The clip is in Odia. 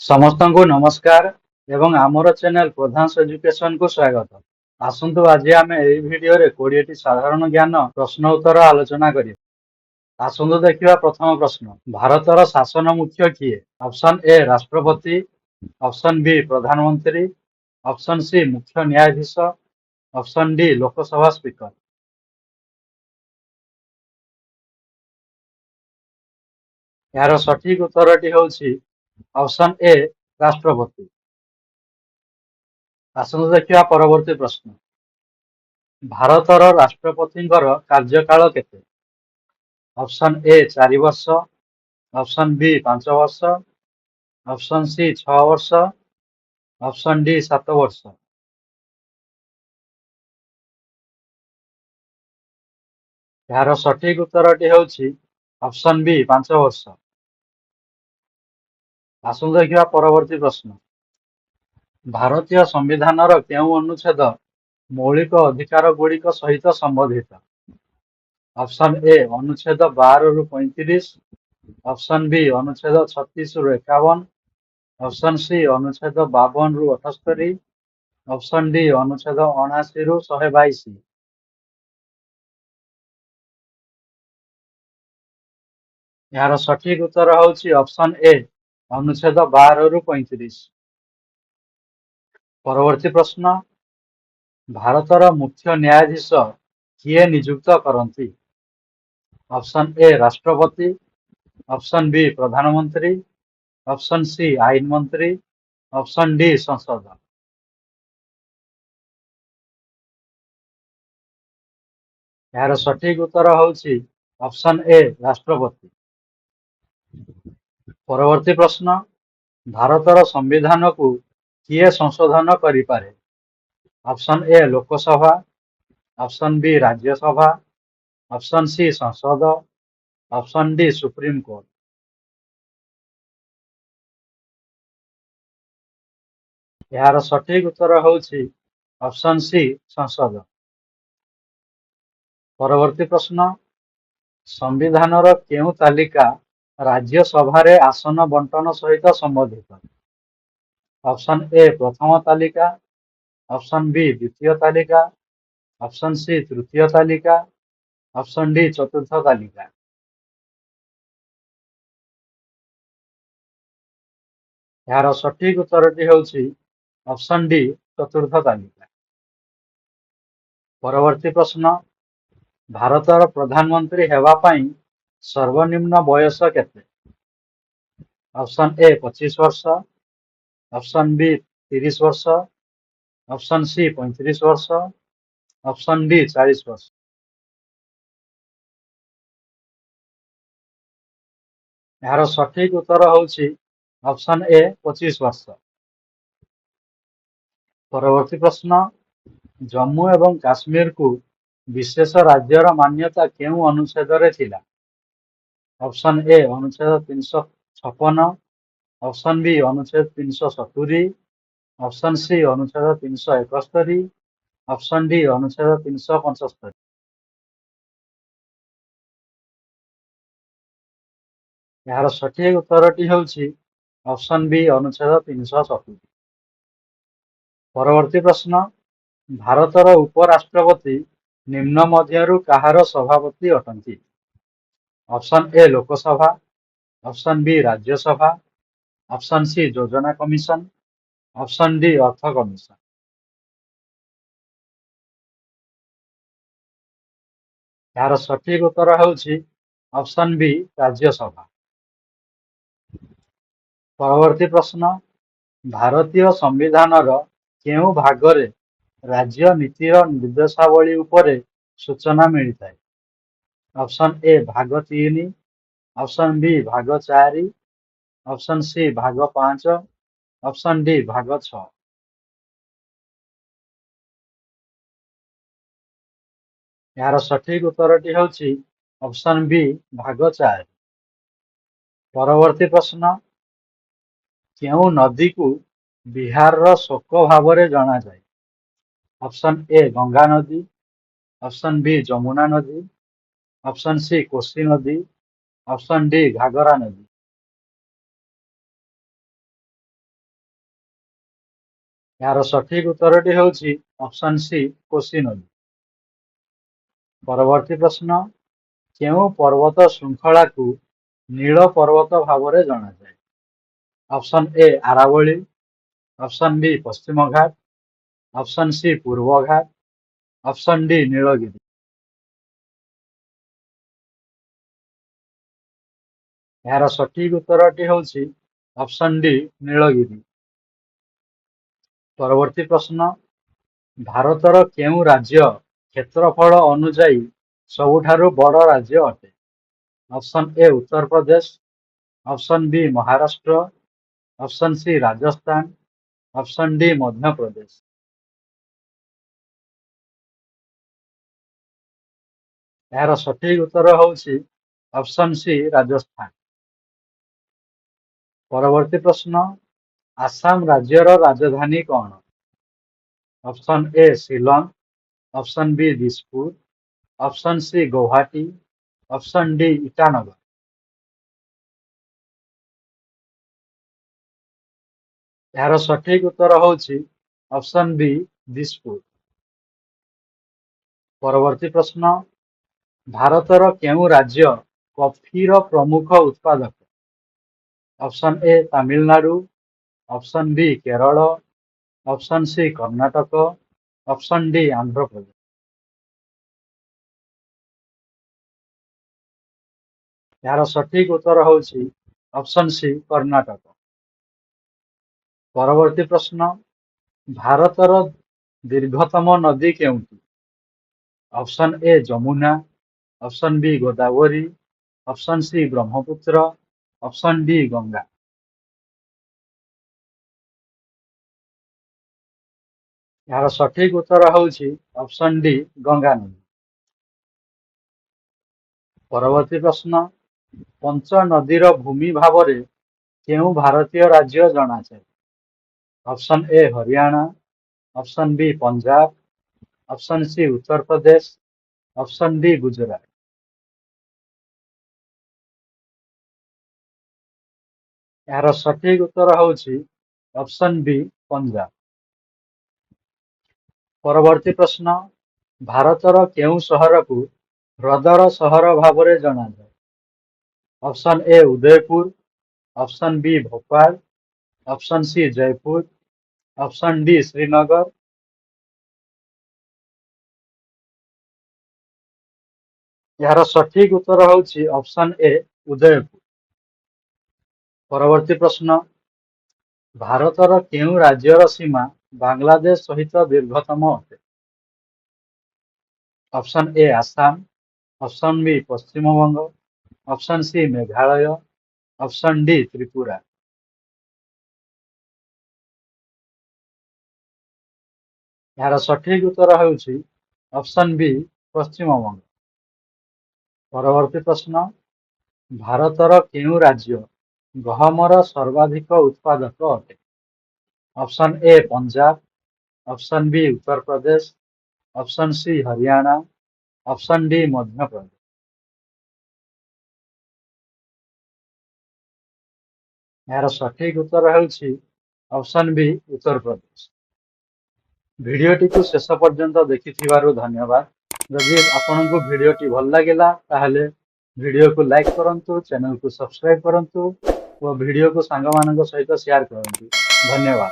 ସମସ୍ତଙ୍କୁ ନମସ୍କାର ଏବଂ ଆମର ଚ୍ୟାନେଲ ପ୍ରଧାନ ଏଜୁକେସନକୁ ସ୍ୱାଗତ। ଆସନ୍ତୁ, ଆଜି ଆମେ ଏହି ଭିଡିଓରେ 20ଟି ସାଧାରଣ ଜ୍ଞାନ ପ୍ରଶ୍ନ ଉତ୍ତର ଆଲୋଚନା କରିବା। ଆସନ୍ତୁ ଦେଖିବା ପ୍ରଥମ ପ୍ରଶ୍ନ। ଭାରତର ଶାସନ ମୁଖ୍ୟ କିଏ? ଅପସନ ଏ ରାଷ୍ଟ୍ରପତି, ଅପସନ ବି ପ୍ରଧାନମନ୍ତ୍ରୀ, ଅପସନ ସି ମୁଖ୍ୟ ନ୍ୟାୟାଧୀଶ, ଅପସନ ଡି ଲୋକସଭା ସ୍ପିକର। ଏହାର ସଠିକ ଉତ୍ତରଟି ହେଉଛି ଅପସନ ଏ ରାଷ୍ଟ୍ରପତି। ଆସନ୍ତୁ ଦେଖିବା ପରବର୍ତ୍ତୀ ପ୍ରଶ୍ନ। ଭାରତର ରାଷ୍ଟ୍ରପତିଙ୍କର କାର୍ଯ୍ୟକାଳ କେତେ? ଅପସନ ଏ 4 ବର୍ଷ, ଅପସନ ବି 5 ବର୍ଷ, ଅପସନ ସି 6 ବର୍ଷ, ଅପସନ ଡି 7 ବର୍ଷ। ଏହାର ସଠିକ ଉତ୍ତରଟି ହେଉଛି ଅପସନ ବି 5 ବର୍ଷ। ଆସନ୍ତୁ ଦେଖିବା ପରବର୍ତ୍ତୀ ପ୍ରଶ୍ନ। ଭାରତୀୟ ସମ୍ବିଧାନର କେଉଁ ଅନୁଚ୍ଛେଦ ମୌଳିକ ଅଧିକାରଗୁଡ଼ିକ ସହିତ ସମ୍ବନ୍ଧିତ? ଅପସନ ଏ ଅନୁଚ୍ଛେଦ 12ରୁ 35, ଅପସନ ବି ଅନୁଚ୍ଛେଦ 36ରୁ 51, ଅପସନ ସି ଅନୁଚ୍ଛେଦ 52ରୁ 78, ଅପସନ ଡି ଅନୁଚ୍ଛେଦ 79ରୁ 122। ଏହାର ସଠିକ ଉତ୍ତର ହେଉଛି ଅପସନ ଏ ଅନୁଚ୍ଛେଦ 12ରୁ 35। ପରବର୍ତ୍ତୀ ପ୍ରଶ୍ନ। ଭାରତର ମୁଖ୍ୟ ନ୍ୟାୟାଧୀଶ କିଏ ନିଯୁକ୍ତ କରନ୍ତି? ଅପସନ ଏ ରାଷ୍ଟ୍ରପତି, ଅପସନ ବି ପ୍ରଧାନମନ୍ତ୍ରୀ, ଅପସନ ସି ଆଇନ ମନ୍ତ୍ରୀ, ଅପସନ ଡି ସଂସଦ। ଏହାର ସଠିକ ଉତ୍ତର ହେଉଛି ଅପସନ ଏ ରାଷ୍ଟ୍ରପତି। ପରବର୍ତ୍ତୀ ପ୍ରଶ୍ନ। ଭାରତର ସମ୍ବିଧାନକୁ କିଏ ସଂଶୋଧନ କରିପାରେ? ଅପସନ ଏ ଲୋକସଭା, ଅପସନ ବି ରାଜ୍ୟସଭା, ଅପସନ ସି ସଂସଦ, ଅପସନ ଡି ସୁପ୍ରିମକୋର୍ଟ। ଏହାର ସଠିକ ଉତ୍ତର ହେଉଛି ଅପସନ ସି ସଂସଦ। ପରବର୍ତ୍ତୀ ପ୍ରଶ୍ନ। ସମ୍ବିଧାନର କେଉଁ ତାଲିକା ରାଜ୍ୟସଭାରେ ଆସନ ବଣ୍ଟନ ସହିତ ସମ୍ବନ୍ଧିତ? ଅପସନ ଏ ପ୍ରଥମ ତାଲିକା, ଅପସନ ବି ଦ୍ୱିତୀୟ ତାଲିକା, ଅପସନ ସି ତୃତୀୟ ତାଲିକା, ଅପସନ ଡି ଚତୁର୍ଥ ତାଲିକା। ଏହାର ସଠିକ ଉତ୍ତରଟି ହେଉଛି ଅପସନ ଡି ଚତୁର୍ଥ ତାଲିକା। ପରବର୍ତ୍ତୀ ପ୍ରଶ୍ନ। ଭାରତର ପ୍ରଧାନମନ୍ତ୍ରୀ ହେବା ପାଇଁ ସର୍ବନିମ୍ନ ବୟସ କେତେ? ଅପସନ ଏ 25 ବର୍ଷ, ଅପସନ ବି 30 ବର୍ଷ, ଅପସନ ସି 35 ବର୍ଷ, ଅପସନ ଡି 40 ବର୍ଷ। ଏହାର ସଠିକ ଉତ୍ତର ହେଉଛି ଅପସନ ଏ 25 ବର୍ଷ। ପରବର୍ତ୍ତୀ ପ୍ରଶ୍ନ। ଜମ୍ମୁ ଏବଂ କାଶ୍ମୀରକୁ ବିଶେଷ ରାଜ୍ୟର ମାନ୍ୟତା କେଉଁ ଅନୁଚ୍ଛେଦରେ ଥିଲା? ଅପସନ ଏ ଅନୁଚ୍ଛେଦ 356, ଅପସନ ବି ଅନୁଚ୍ଛେଦ 370, ଅପସନ ସି ଅନୁଚ୍ଛେଦ 371, ଅପସନ ଡି ଅନୁଚ୍ଛେଦ 375। ଏହାର ସଠିକ ଉତ୍ତରଟି ହେଉଛି ଅପସନ ବି ଅନୁଚ୍ଛେଦ 370। ପରବର୍ତ୍ତୀ ପ୍ରଶ୍ନ। ଭାରତର ଉପରାଷ୍ଟ୍ରପତି ନିମ୍ନ ମଧ୍ୟରୁ କାହାର ସଭାପତି ଅଟନ୍ତି? ଅପସନ ଏ ଲୋକସଭା, ଅପସନ ବି ରାଜ୍ୟସଭା, ଅପସନ ସି ଯୋଜନା କମିଶନ, ଅପସନ ଡି ଅର୍ଥ କମିଶନ। ଏହାର ସଠିକ ଉତ୍ତର ହେଉଛି ଅପସନ ବି ରାଜ୍ୟସଭା। ପରବର୍ତ୍ତୀ ପ୍ରଶ୍ନ। ଭାରତୀୟ ସମ୍ବିଧାନର କେଉଁ ଭାଗରେ ରାଜ୍ୟ ନୀତିର ନିର୍ଦ୍ଦେଶାବଳୀ ଉପରେ ସୂଚନା ମିଳିଥାଏ? ଅପସନ ଏ ଭାଗ 3, ଅପସନ ବି ଭାଗ 4, ଅପସନ ସି ଭାଗ 5, ଅପସନ ଡି ଭାଗ 6। ଏହାର ସଠିକ ଉତ୍ତରଟି ହେଉଛି ଅପସନ ବି ଭାଗ 4। ପରବର୍ତ୍ତୀ ପ୍ରଶ୍ନ। କେଉଁ ନଦୀକୁ ବିହାରର ଶୋକ ଭାବରେ ଜଣାଯାଏ? ଅପସନ ଏ ଗଙ୍ଗା ନଦୀ, ଅପସନ ବି ଯମୁନା ନଦୀ, ଅପସନ ସି କୋସି ନଦୀ, ଅପସନ ଡି ଘାଗରା ନଦୀ। ଏହାର ସଠିକ ଉତ୍ତରଟି ହେଉଛି ଅପସନ୍ ସି, କୋଶି ନଦୀ। ପରବର୍ତ୍ତୀ ପ୍ରଶ୍ନ, କେଉଁ ପର୍ବତ ଶୃଙ୍ଖଳାକୁ ନୀଳ ପର୍ବତ ଭାବରେ ଜଣାଯାଏ? ଅପସନ୍ ଏ, ଆରାବଳୀ। Option B, Paschimghat. Option C, Purbaghat. Option D, Nilgiri. ଏହାର ସଠିକ ଉତ୍ତରଟି ହେଉଛି ଅପସନ୍ ଡି, ନୀଳଗିରି। ପରବର୍ତ୍ତୀ ପ୍ରଶ୍ନ, ଭାରତର କେଉଁ ରାଜ୍ୟ କ୍ଷେତ୍ରଫଳ ଅନୁଯାୟୀ ସବୁଠାରୁ ବଡ଼ ରାଜ୍ୟ ଅଟେ? Option A, Uttar Pradesh. Option B, Maharashtra. Option C, Rajasthan. Option D, Madhya Pradesh. ଏହାର ସଠିକ ଉତ୍ତର ହେଉଛି ଅପସନ୍ ସି, ରାଜସ୍ଥାନ। ପରବର୍ତ୍ତୀ ପ୍ରଶ୍ନ, ଆସାମ ରାଜ୍ୟର ରାଜଧାନୀ କଣ? Option A, Shillong. Option B, Dispur. Option C, Guwahati. Option D, Itanagar. ଏହାର ସଠିକ ଉତ୍ତର ହେଉଛି ଅପସନ୍ ବି, ଦିସପୁର। ପରବର୍ତ୍ତୀ ପ୍ରଶ୍ନ, ଭାରତର କେଉଁ ରାଜ୍ୟ କଫିର ପ୍ରମୁଖ ଉତ୍ପାଦକ? Option A, Tamil Nadu. Option B, Kerala. Option C, Karnataka. Option D, Andhra Pradesh. ଏହାର ସଠିକ ଉତ୍ତର ହେଉଛି ଅପସନ୍ ସି, କର୍ଣ୍ଣାଟକ। ପରବର୍ତ୍ତୀ ପ୍ରଶ୍ନ, ଭାରତର ଦୀର୍ଘତମ ନଦୀ କେଉଁଟି? Option A, Yamuna. Option B, Godavari. Option C, Brahmaputra. Option D, Ganga. ଏହାର ସଠିକ ଉତ୍ତର ହେଉଛି ଅପସନ୍ ଡି, ଗଙ୍ଗା ନଦୀ। ପରବର୍ତ୍ତୀ ପ୍ରଶ୍ନ, ପଞ୍ଚ ନଦୀର ଭୂମି ଭାବରେ କେଉଁ ଭାରତୀୟ ରାଜ୍ୟ ଜଣାଯାଏ? ଅପସନ୍ ଏ, Haryana. Option B, Punjab. Option C, Uttar Pradesh. Option D, Gujarat. ଏହାର ସଠିକ ଉତ୍ତର ହେଉଛି ଅପସନ୍ ବି, ପଞ୍ଜାବ। ପରବର୍ତ୍ତୀ ପ୍ରଶ୍ନ, ଭାରତର କେଉଁ ସହରକୁ ହ୍ରଦର ସହର ଭାବରେ ଜଣାଯାଏ? ଅପସନ୍ ଏ, Udaipur. Option B, Bhopal. Option C, Jaipur. Option D, Srinagar. ଏହାର ସଠିକ ଉତ୍ତର ହେଉଛି ଅପସନ୍ ଏ, ଉଦୟପୁର। ପରବର୍ତ୍ତୀ ପ୍ରଶ୍ନ, ଭାରତର କେଉଁ ରାଜ୍ୟର ସୀମା ବାଂଲାଦେଶ ସହିତ ଦୀର୍ଘତମ ଅଟେ? Option A, Assam. Option B, Paschimbanga. Option C, Meghalaya. Option D, Tripura. ଏହାର ସଠିକ ଉତ୍ତର ହେଉଛି ଅପସନ୍ ବି, ପଶ୍ଚିମବଙ୍ଗ। ପରବର୍ତ୍ତୀ ପ୍ରଶ୍ନ, ଭାରତର କେଉଁ ରାଜ୍ୟ ଗହମର ସର୍ବାଧିକ ଉତ୍ପାଦକ ଅଟେ? Option A, Punjab. Option B, Uttar Pradesh. Option C, Haryana. Option D, Madhya Pradesh. ଏହାର ସଠିକ ଉତ୍ତର ହେଉଛି ଅପସନ୍ ବି, ଉତ୍ତରପ୍ରଦେଶ। ଭିଡ଼ିଓଟିକୁ ଶେଷ ପର୍ଯ୍ୟନ୍ତ ଦେଖିଥିବାରୁ ଧନ୍ୟବାଦ। ଯଦି ଆପଣଙ୍କୁ ଭିଡ଼ିଓଟି ଭଲ ଲାଗିଲା, ତାହେଲେ ଭିଡ଼ିଓକୁ ଲାଇକ୍ କରନ୍ତୁ, ଚ୍ୟାନେଲକୁ ସବସ୍କ୍ରାଇବ୍ କରନ୍ତୁ ଓ ଭିଡ଼ିଓକୁ ସାଙ୍ଗମାନଙ୍କ ସହିତ ସେୟାର କରନ୍ତୁ। ଧନ୍ୟବାଦ।